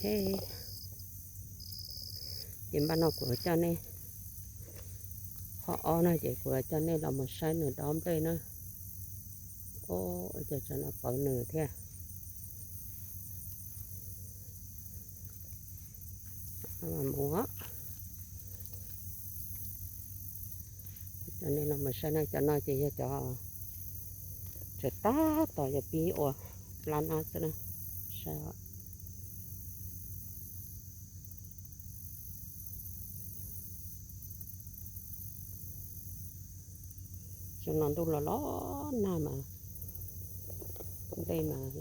Ces npaj no kuv coj nej, qhov ob no ces kuv coj nej los mus saib nws dob nplej na. Ua cas tsov no pawv nws thiab. Mus, coj nej los mus saib na, cov no ces yog cov tseem tab tom yuav pib ua plab nab xwb na. Saib, xyoo no ntuj los los nag mas nplej mas.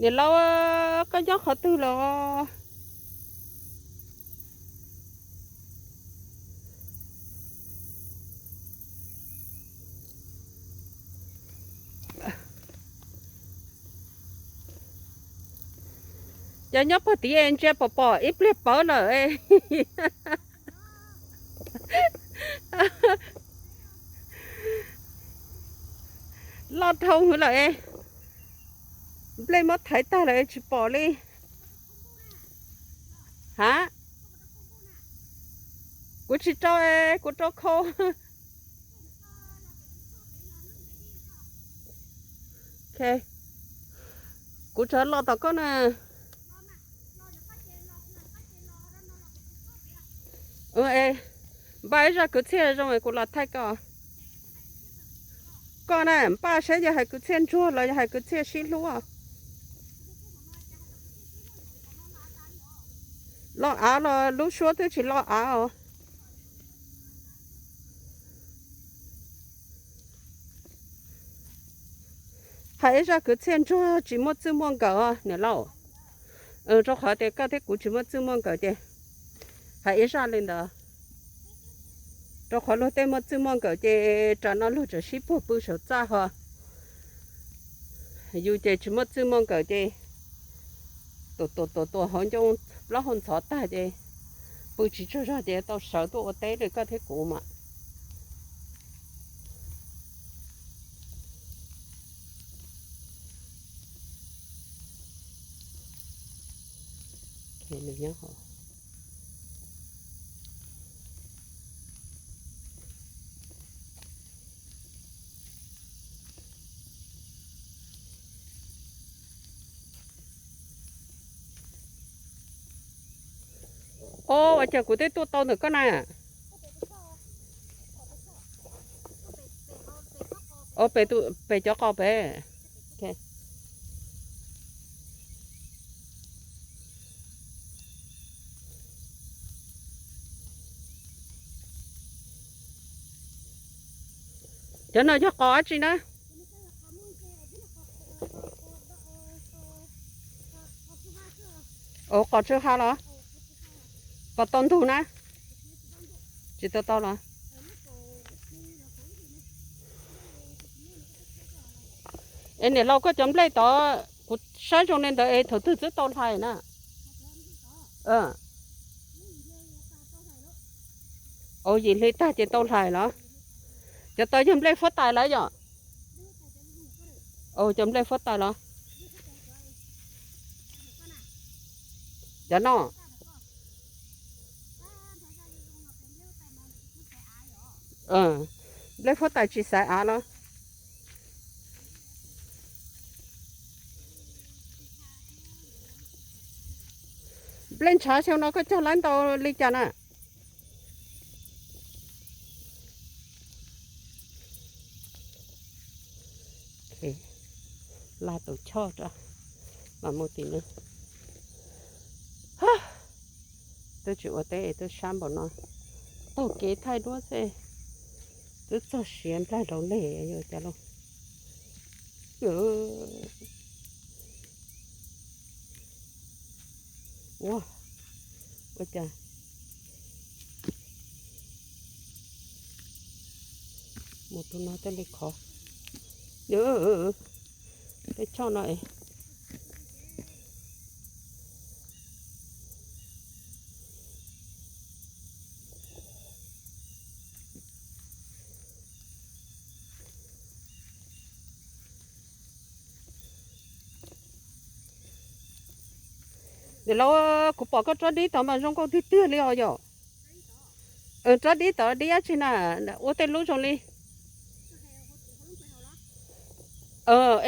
Niam laus, koj nyob qhov twg los? Cov nyob puag tid es ntsia pom pom ib pliag pawv lawm. Loj dhau lawm es, nplej muab thaiv tag lawm tsis pom li. Ha, kuv tsis rau, kuv rau khau. Kuv tsav los tom koj na. Npaj ib zaj kwv txhiaj zoo kuv los thaij koj. Koj na, npaj saib yog hais kwv txhiaj ntsuag los yog hais kwv txhiaj sib hlub. Los av los lub suab twb tsis los av os. Hais ib zaj kwv txhiaj ntsuag tsis muaj txwj muaj nkawm niam laus. Rau qhov tias koj thiab kuv tsis muaj txwj muaj nkawm ces hais ib zaj li ntawd. Rau qhov luag tej muaj txwj muaj nkawm ces tam no luag tseem sib puag pw saum txaj ho. Yus ces tsis muaj txwj muaj nkawm ces tua tua tua tua hauv ncoo plaub hau ntxhov tag ces pw tsis tsaug zog ces tau sawv tuaj ua teb li koj thiab kuv mas. Ua cas kuv twb tuaj tau ntawm koj na. Pem cov qos pem. Cov no yog qos dab tsi na? Ua qos tsw ha los? Qos tau ntug na? Tsis tau tau los? Es niam laus, koj cov nplej tod kuv saib zoo li ntawd es thaum twg twb tau hlais na? Ua yim hli tag ces tau hlais los? Cov tod yog nplej fuab tais lawm yom? Cov nplej fuab tais los? Cov no. Nplej fuab tais tsis xaiv av los? Nplej ntshav xyoo no koj cog lab ntau li cas na? Laj tus choj rau mas mus tim no. Twb tsis ua teb twb sab npaum no. Taug kev thaij duab xwb twb txog siav nplaig laus lej yuav cas lauj. Ua, ua cas mus tus no tej li khov. Tej choj no es. Niam laus, kuv pom koj rab dib tod mas zoo nkauj tiag tiag li os yom. Rab dib tod dib dab tsi na? Ua tej lub zoo li,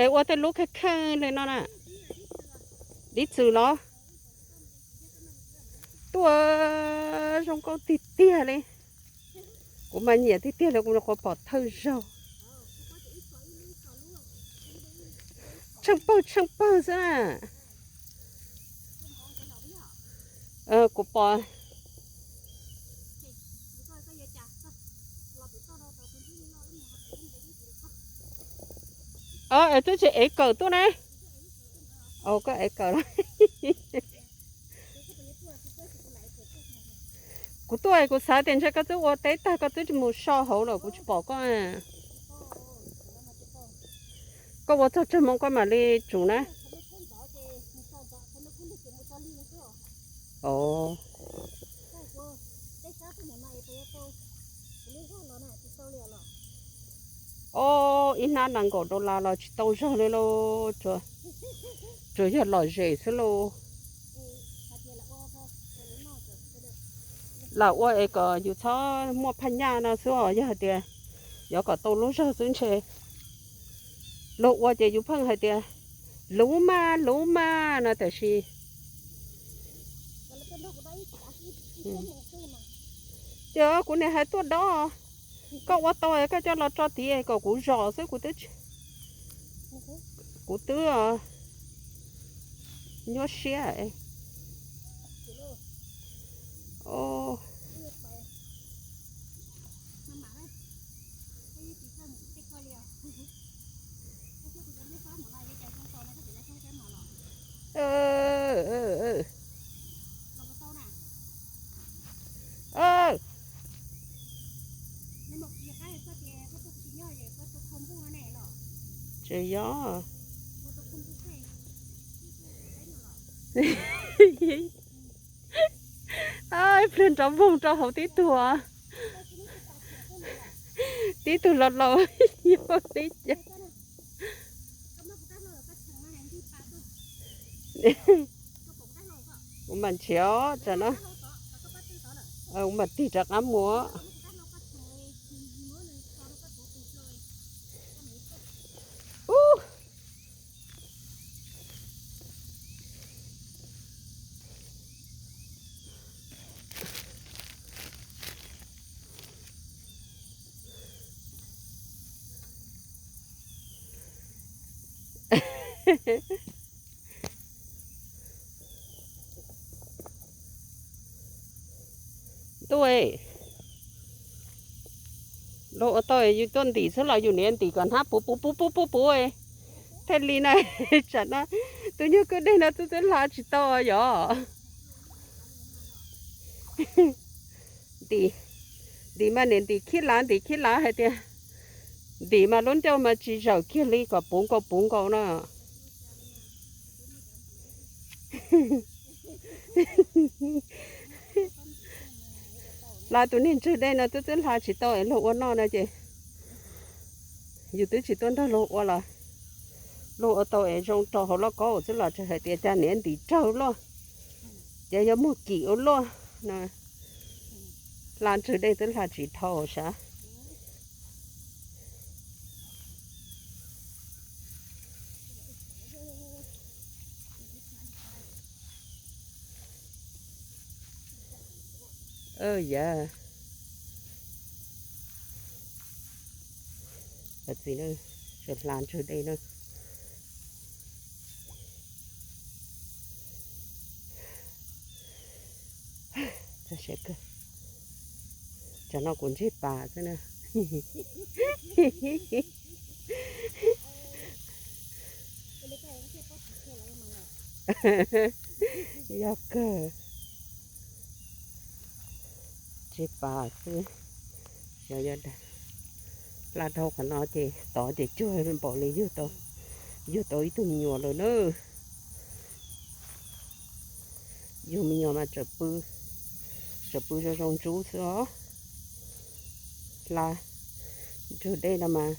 es ua tej lub kheej kheej li no na. Dib txwm los? Tuaj, zoo nkauj tiag tiag li. Kuv mas nyiam tiag tiag li, kuv nyuam qhuav pom thawj zaug. Tsheej pawg tsheej pawg xwb na. Kuv pom. Es twb tsis ev kawm tuaj ne. Koj ev kawm los. Kuv tuaj kuv xav tias ntshe koj twb ua teb tag koj twb mus so hauv lawm kuv tsis pom koj. Koj ua txog tsawg moo koj mam li tsum na? Ob, ib hnab nees nkaum dollar los tsis tau zog li lauj, tsuas yog lom zem xwb lauj. Lam ua es kom yus txhob muaj phaj nyaj no xwb os, yog hais tias yuav kom tau lub zog xwb ntshe luag ua ces yus pheej hais tias luv mas luv mas no tiam sis ces kuv niam hais tuaj dob, koj ua tau koj coj los tso tid kom kuv zom xwb, kuv twb, kuv twb nyuaj siab. Tsis yog. Ib pliag nrov voog rau hauv tib tug, tib tug laus laus yog tib co. Kuv mam nrhiav tsam no, kuv mam tig rov qab mus. Ntuj, luag ua tau yus tuaj ntim xwb los yus niaj ntim kom hnab puv puv puv puv puv puv thiaj li na. Tsam no tus nyuag kwj deg no twb twb hla tsis tau yom. Ntim, ntim mas niaj ntim khib lav ntim khib lav hais tias ntim mas lub ncauj mas tsis zawm kiag li kom puv nkaus puv nkaus no. Hla tus niag ntswg dej no twb twb hla tsis tau es luag ua noj no ces yus twb tsis tuaj nrog luag ua los luag ua tau es zoo rau hauv lauj kaub xwb los tsis hais tias cas niaj ntim raug luaj, ces yog muag kim ua luaj no. Hla ntswg dej twb hla tsis dhau sav. Yam, txiv, hla ntswg dej na. Tsam no kuv ntsib pas xwb na. Yog kawg, ntsib pas xwb. Xyov yog dag, hla dhau qhov no ces tod ces cuag npaum li yug tau ib tug me nyuam lawm na. Yug me nyuam mas tseem pw, tseem pw zoo zoo ntsub xwb os. Hla ntswg dej no mas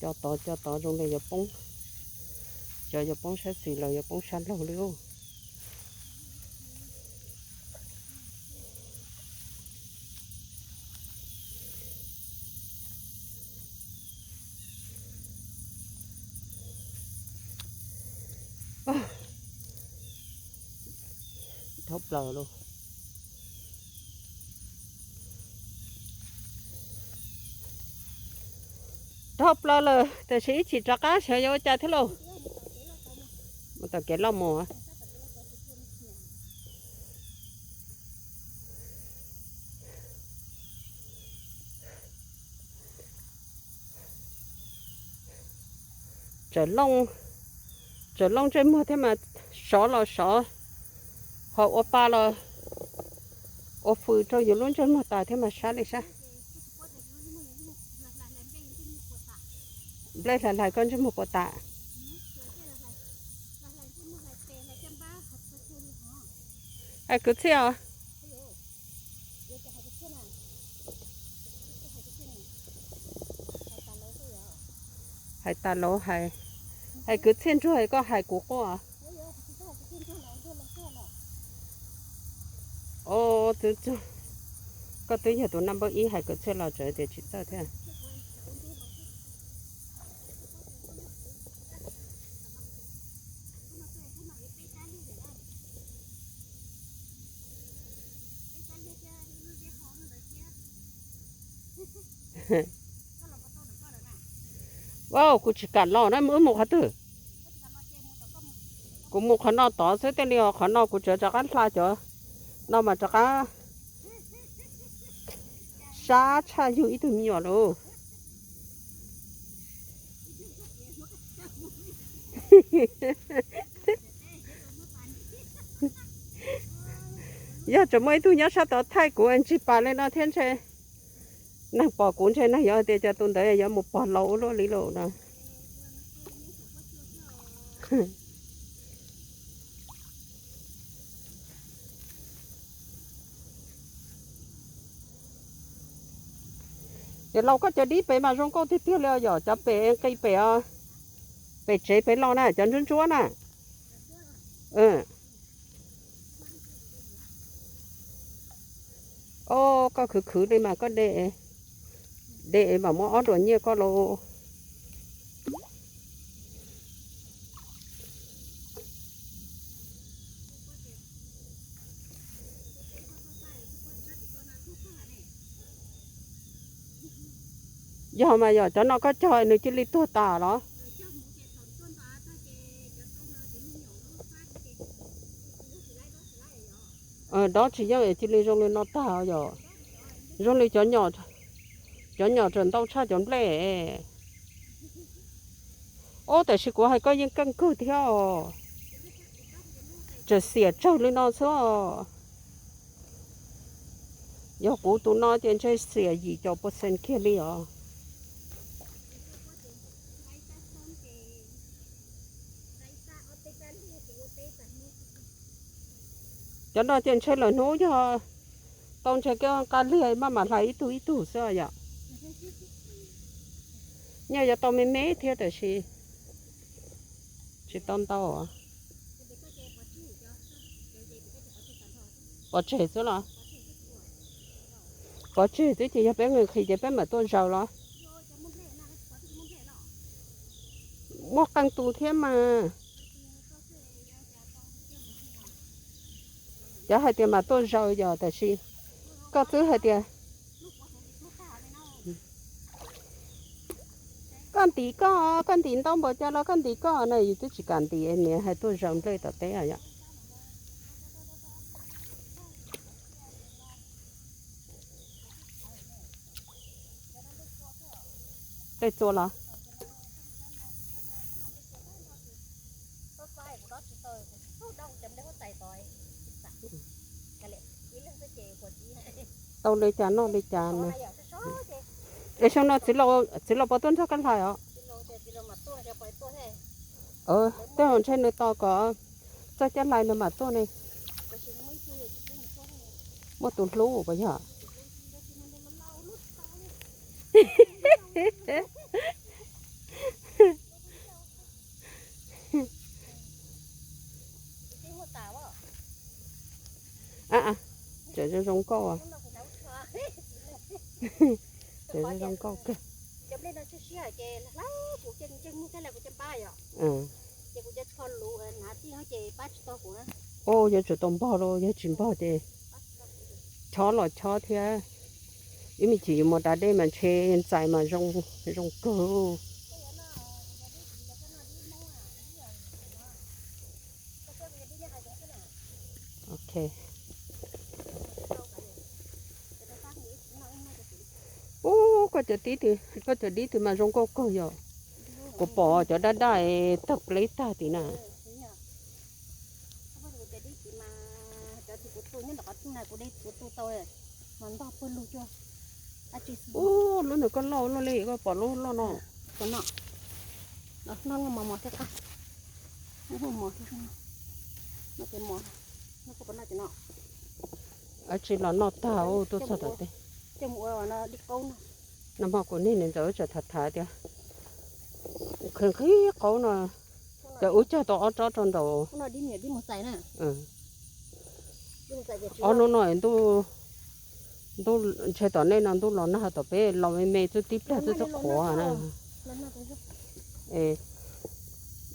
co tod co tod zoo li yuav poob, xyov yuav poob sab xis los yuav poob sab laug li os. Dhau plaws lauj. Dhau plaws lawm, tiam sis ib chim rov qab xyov yuav ua cas thiab lauj. Mus tom kev loj mus. Txawm looj, txawm looj ntsej muag thiab mas sov los sov, ho ua pa los ua fws rau yus lub ntsej muag tas thiab mas sab li sab. Nplej hlais hlais koj ntsej muag puas tas? Hais kwv txhiaj os. Hais tas lauv hais, hais kwv txhiaj ntsuag koj hais kuv quaj. Os, koj twb yog tus naj npawb ib hais kwv txhiaj los tseem tias tsis txawj thiab. Au, kuv tsis kam los na, wb mus qhov twg? Kuv mus qhov no tod xwb, thiaj li qhov no kuv tseem rov qab hla cov no mas rov qab sab tshaj yug ib tug me nyuam lauj. Yog tseem muaj ib tug nyob sab tod thaij kuv ntsig pas li no thiab ntshe neeg pom kuv ntshe neeg yuav hais tias cov tus ntawd yuav mus pog laus ua luaj li lauj no. Ces laus koj cov dib pem mas zoo nkauj tiag tiag li os, yog cov pem nqis pem os, pem tsev pem los na, cov ntsuab ntsuab na. Os, koj khwv khwv li mas koj de, de mam muab ob ruam nyiaj koj lauj. Yog mas yog cov no koj cog nws cia li tuag tas los? Dob tsis yeej cia li zoo li no tag yom. Zoo li cov, cov nyom tseem ntau tshaj cov nplej. Ob, tiam sis kuv hais koj yeej keej kawg thiab os. Tseem xiam tsawg li no xwb os. Yog kuv tus no ces ntshe xiam yim caum percent kiag li os. Cov no ces ntshe lawm hnub yog tau ntshe koj nqa liag maj mam hlais ib tug ib tug xwb yom. Nyaj yuav tau me me thiab tiam sis tsis tau ntau. Pov tseg xwb los? Pov tseg xwb ces yog peb nqhis nqhis ces peb mam tuaj zaws los? Muaj qee tus thiab mas. Cov hais tias mam tuaj zaws yog tiam sis koj twb hais tias koj ntim koj, koj ntim ntau npaum cas los koj ntim koj na, yus twb tsis kam ntim niam hais tuaj zaws nplej tom teb yom. Tej txua los? Tau li cas noj li cas na. Es xyoo no txiv laus puas tuaj nrog koj hlais os? Tej zaum ntshe nws tos kom txog caij hlais nws mam tuaj ne. Muaj tus hlub puas yog? Tseem zoo zoo nkauj. Tseem zoo zoo nkauj kawg. Ces kuv cov ntsej muag thiab kuv cov npab yom, ces kuv cov tsho luv hnav tij no ces pab tsis tau kuv na. Au, yuav tsum tau npog los, yog tsis npog ces chob los chob thiab. Ib me chim yus mus da dej mas ntshe ntxais mas zoo, zoo kawg. Ok. Ub, koj cov dib twg, koj cov dib twg mas zoo nkauj kawg yom. Kuv pom cov daj daj tawg pleb tag tim na. Ub, lub ntawd koj loj loj li, koj pom lub loj no. Ab tsi los noj tag ub, tuaj txog tom tej. Nag hmo kuv niag niam ntxawm tsam tham tham tias nqhis nqhis qaub no, ces wb cog tau ob tsob rau nraud. Ob hnub no ntuj, ntuj ntshe tom nej no ntuj los nag, tom peb los me me xwb, tib pliag xwb twb qhuav na.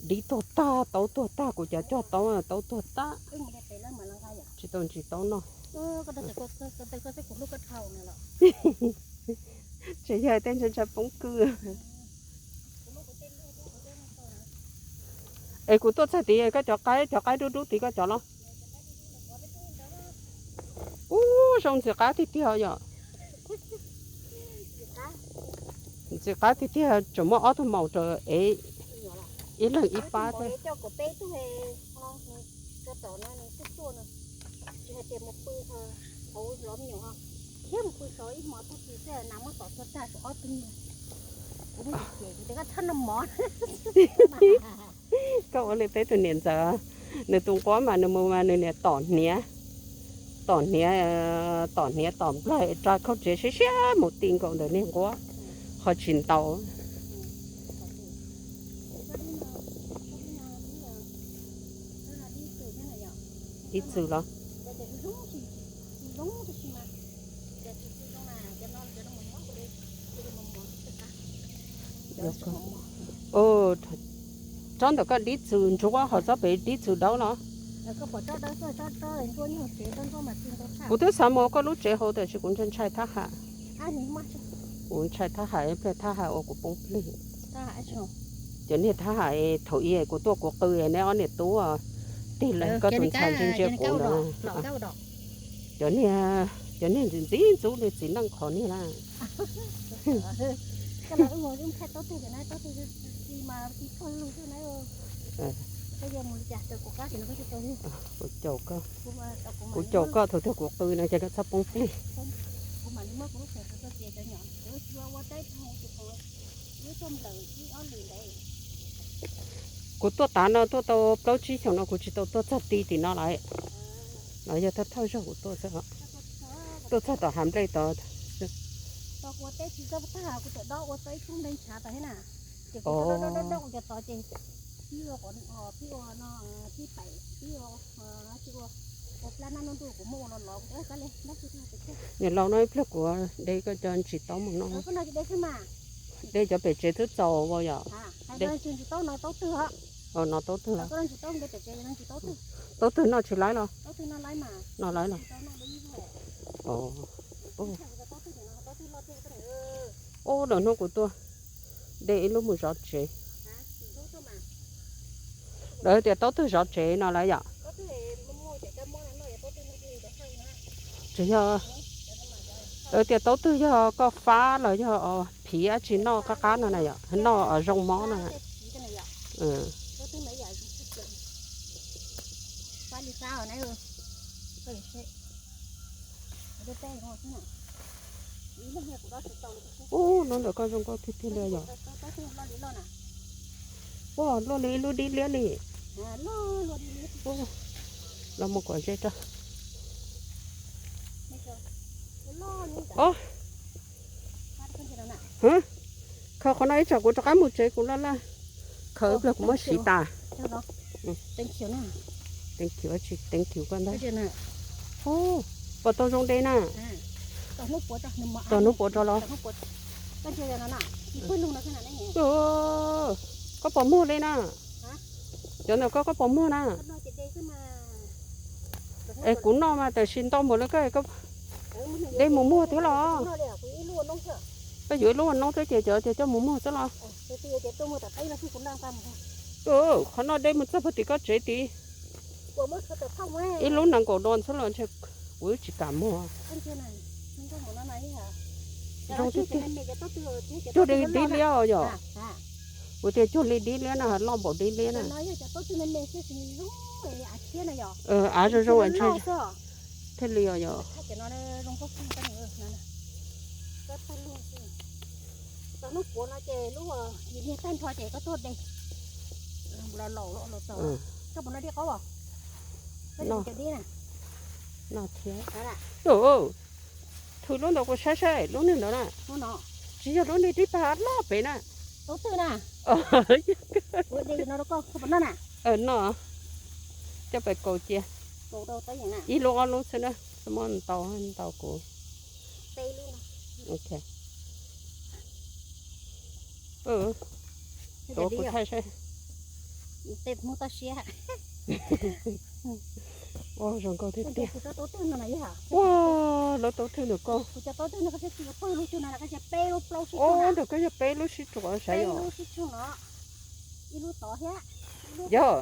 Dib tuag tag, taub tuag tag, kuv cov cog taub, taub tuag tag. Tsis tau ntsis taub noj. Tseem yog tej ntshai ntshai poob kwj. Es kuv tuaj txog tid koj cov qaib, cov qaib dub dub tid koj cov los. Ub, zoo ntxim qab tiag tiag yom. Ntxim qab tiag tiag, tseem muaj ob tug maum raws ev ib leeg ib pab thiab. Koj ua li peb tus niam ntxawm, nws tus nquab mas nws mus mas nws niam tom hniav, tom hniav, tom hniav tom nplaig, tsa khaub tsev siab siab mus ti nkaus ntawm niag nquab, ho tsis ntaus. Ib txwm los. Tsob ntawm koj dib txwm ntsuab ho tsob pem dib txwm daub los? Kuv twb xav mus koj lub tsev hauv tiam sis kuv ntshai ntshai thab ham. Kuv ntshai thab ham, ib pliag thab ham ua kuv poob plig. Cov niag thab ham thaum ub kuv tuaj kuv qw neb ob niam tub tig leeg koj tus ntxhais ntsia ntsia kuv ntawd. Cov niag, cov niag ntxim ntxub li txiv neej qhov niag na. Kuv caum koj, kuv caum koj thaum twg kuv qw no ces koj txhob poob plig. Kuv tuaj tav no tuaj tau plaub tsib xyoos no kuv tsis tau tuaj txog ti tim no lawm. No yog thawj thawj zaug kuv tuaj xwb, tuaj txog tom hav nplej tod. Niam laus no ib pliag kuv de koj cov ntsis taub mus noj. De cov pem tsev twb txaus ua yom. No taub twg, taub twg noj tsis laib los? No laib los. Ub, lwm hnub kuv tuaj de ib lub mus zov tsev. Lawv tias taub twg zov tsev no lawm yom. Tsis yog, lawv tias taub twg yog koj fab los yog phiv dab tsi noj qab qab no na yom, noj zoo mob na. Ub, lub ntawm koj zoo nkauj tiag tiag li yom. Ua luaj li ib lub dib liab li. Los mus kom ze rau. Khaws qhov no ib tsam kuv rov qab mus tsev kuv laj laj. Khaws ib pliag kuv muab siv tas. Thank you, thank you koj ntag. Puas tau zoo de na? Txog hnub puav rau los? Koj puas muag li na? Cov ntawm koj, koj puas muag na? Thank you, thank you. Es kuv noj mas tam sim ntau npaum li koj, dej mus muag thiab los? Koj yuav ib lub ua noob thiab ces cov coj mus muag xwb los? Qhov no dej mus txog puag tim koj tsev tid. Ib lub nees nkaum dos xwb los ntshe kuv tsis kam muag. Zoo tiag tiag. Cuag li dib liab os yom. Kuv tias cuag li dib liab na, loj npaum dib liab na. Av zoo zoo ntshe thiaj li os yom. No thiab. Thwm lub ntawd kuv saib saib lub niag ntawd na. Tsis yog lub niag dib pag loj pem na. No, coj pais kaus cia. Ib lub ob lub xwb na, txhob muab ntau ntau kuv. Tuav kuv thaij saib. Ua zoo nkauj tiag tiag. Ua lub taub thwj ntawm koj. Ua ntawm koj yog peb lub sib ruam saib yom. Yog,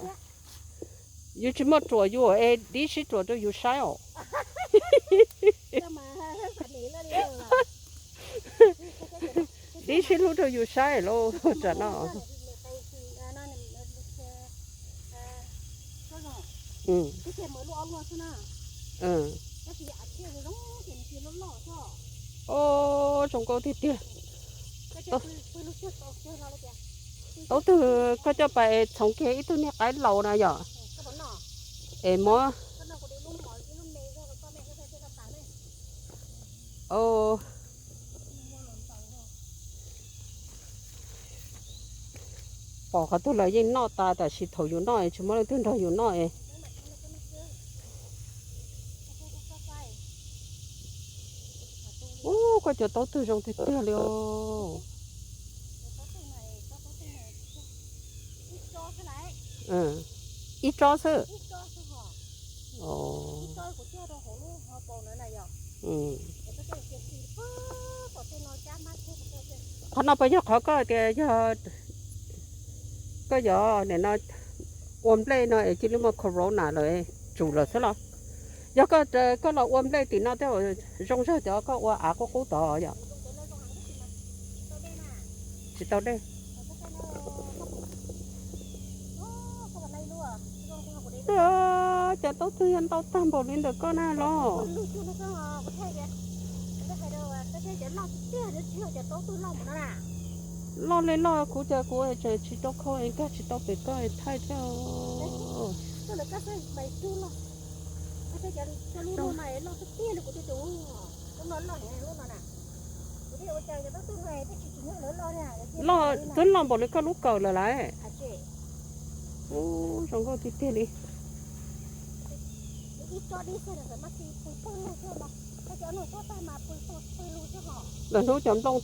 yus tsis muaj ruam yus es dib sib ruam rau yus saib os. Dib sib hlub rau yus saib lauj tsam no. Zoo nkauj tiag tiag. Taub twg koj coj pais txhoov kiag ib tug niag qaib laus na yom. Es muab. Pom qhov twg lawv yeej noj tas, tab sis thaum yus noj es tsis muaj leej twg nrog yus noj es. Ub, koj cov taub twg zoo tiag tiag li os. Ib tsob xwb. Qhov no puas yog qhov koj tias yog koj yuav nim no ua nplej no es cia li muaj corona lawm tsum lawm xwb los? Yog koj, koj los ua nplej tim no thiab zoo zog cov koj ua av qub qub tod yom? Tsis tau dej. Cov taub twg yog ntau tag npaum li ntawm koj na los? Loj li loj kuv cas kuv tseem tsis tau khau es nkag tsis tau pem koj thaij thiab. Loj, twb loj npaum li koj lub kawm lawm lauj. Ub, zoo nkauj tiag tiag li. Lawv hnub cov nplooj.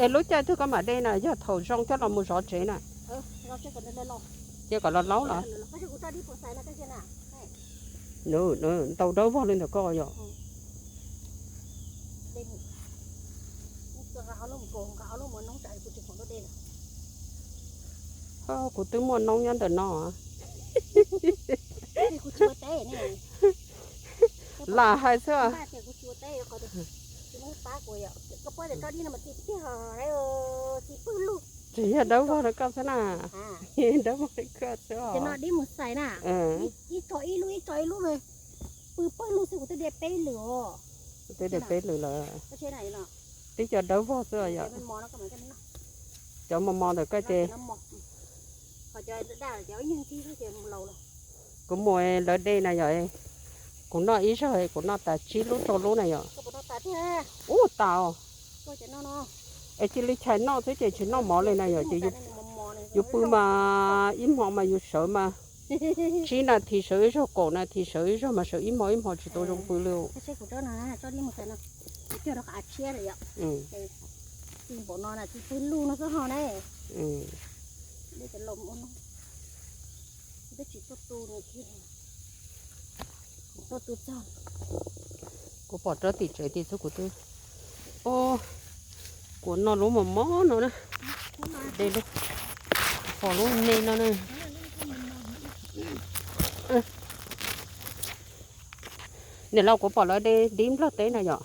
Es lub caij twg koj mam de na, yog thaum zoo coj los mus zov tsev na? Ces kom los laub los? Nws ntau dawb vog li ntawm koj yom. Kuv twb muaj noob nyob ntawm no. Lam hais xwb. Tsis yog dawb vog li koj xwb na. Dawb vog li koj xwb os. Twb de peb lwm lawm. Twb cov dawb vog xwb yom. Cov mos mos ntawm koj ces kuv mus lawv de na yom. Kuv noj ib zaug kuv noj tas tsib lub rau lub na yom. Ub tas. Es cia li chais noj xwb ces tsis noj mov li na yom, ces yus pw mas ib hmo mas yus sawv mas tsib nas this sawv ib zaug, kaum nas this sawv ib zaug mas sawv ib hmo ib hmo tsis tau zoo pw li. Tsis tuaj tu nws thiab. Tuaj tu txog. Kuv pom rab tim tsev tim xwb kuv twb, o, kuv noj lub mos mos no na. De lub, pom lub me no na. Niam laus, kuv pom lawv de dib nplog teb na yom.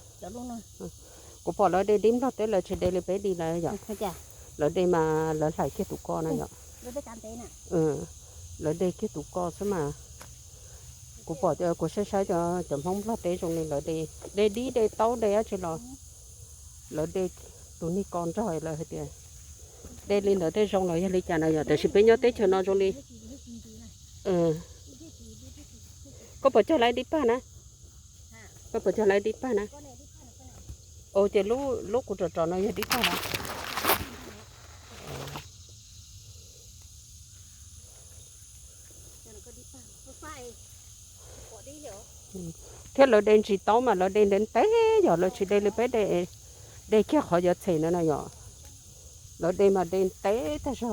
Kuv pom lawv de dib nplog teb, lawv tsis de li peb de lawm yom. Lawv de mas lawv hlais kiag tus ko na yom. Lawv de kiag tus ko xwb mas. Kuv pom, kuv saib saib cov, cov Hmoob nplog teb zoo li lawv de, de dib de taub de dab tsi los lawv de tus niag ko nrog lawv hais tias de li ntawd tej zoo los yog li cas na yom, tiam sis peb nyob teb chaws no zoo li. Koj puas cog lawv dib pag na? Koj puas cog lawv dib pag na? Ua ces lub, lub kuv rov rov no yog dib pag na. Thiab lawv de ntsis taub mas lawv de ntev ntev yom, lawv tsis de li peb de, de kiag qhov yuav txhem ntawd na yom. Lawv de mas de ntev tag zog.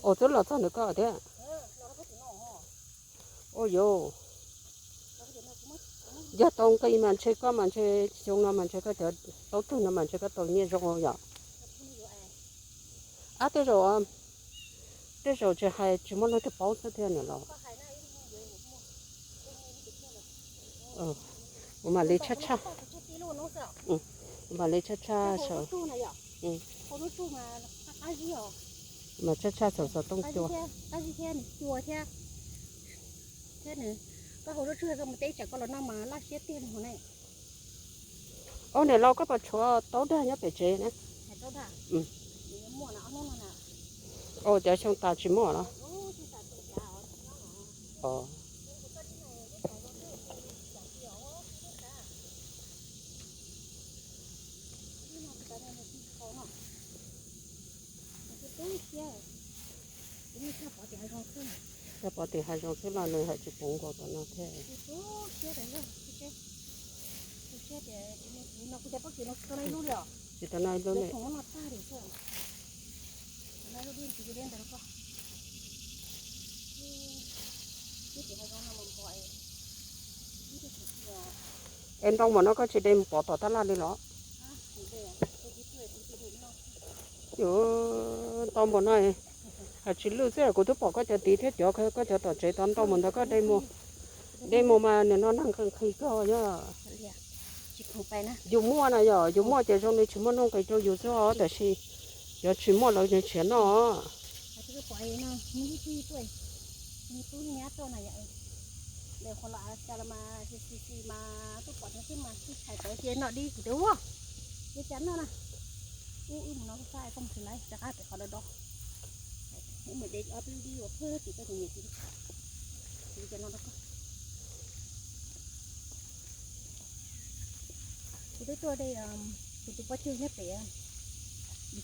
Ua twb los txog ntawm koj thiab. Ua yus, yog tau nqi mas ntshe koj mas ntshe xyoo no mas ntshe koj cov taub twg no mas ntshe koj tau nyiaj zoo yom. Ab, tej zaum, tej zaum tsis hais tsis muaj leej twg paub xwb thiab niam laus. Kuv mam li tshaj tshaj, kuv mam li tshaj tshaj saum, mam tshaj tshaj saum xov tooj cua. Koj hau lub tswg koj mus teb tsam koj los noj mas laj siab tiag li hov ne. Ob, niam laus, koj puas tshuav taub dag nyob pem tsev na? Ua cov xyoo tas tsis muaj los? Cog pov tim hav zoov xwb los nws haj tsis puv nkaus tom no thiab. Tsis tom no ib lub li. Es ntoo npaum no koj tsis de mus pov tom tab laj li los? Ntoo npaum no, haj tsis lwj xwb, kuv twb pom koj cov tid thiab cov, koj cov tom tsev tod ntoo npaum ntawd koj de mus, de mus mas nws no nag nqhis nqhis koj yog. Yus muaj na yom, yus muaj ces zoo li tsis muaj nuj nqis rau yus xwb os, tab sis cov tsis muaj lawv nws tshiav noj. Kuv twb tuaj de, kuv tus poj cwg nyob pem,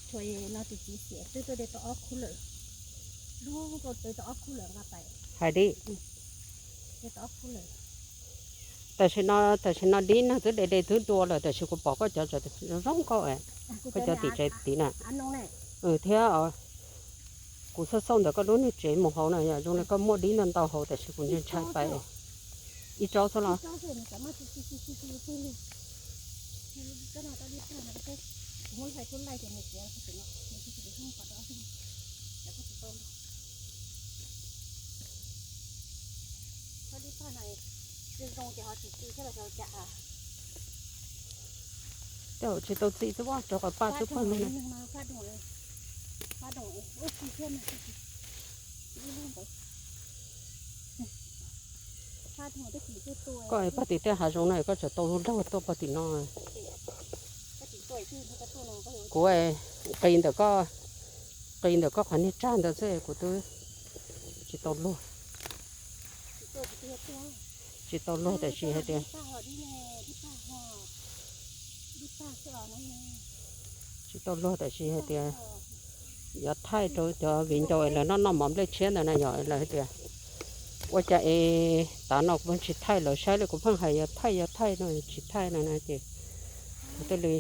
tshua no tus txiv xiam twb tuaj de tau ob khub lawm. Lub nkaus twb tau ob khub lawm nqa pais. Hais di. De tau ob khub lawm. Tam sim no, tam sim no dib neeg twb de de twb dua lawm, tab sis kuv pom koj cov zoo zoo nkauj, koj cov tim tsev tid na. Thiab kuv xauj xauj ntawm koj lub niag tsev mus hauv na, yog zoo li koj muaj dib ntau ntau hauv, tab sis kuv ntshai ntshai pais. Ib tsob xwb los? Tej zaum tsis tau txi xwb, rau qhov paj twb pawg lug na. Koj pog tim tej hav zoov na koj tseem tau luag tuaj pog tim no. Kuv qi ntawm koj, qi ntawm koj qhov niag tsag ntawd xwb kuv twb tsis tau luag. Tsis tau luag tab sis hais tias, tsis tau luag tab sis hais tias yuav thaij rau cov viv ncaus es lawv noj noj mov nplej tshiab ntawd na yom, lawv hais tias Ua cas es tav no kuv pheej tsis thaij lawv saib li, kuv pheej hais yog thaij yog thaij no tsis thaij no na ces kuv thiaj li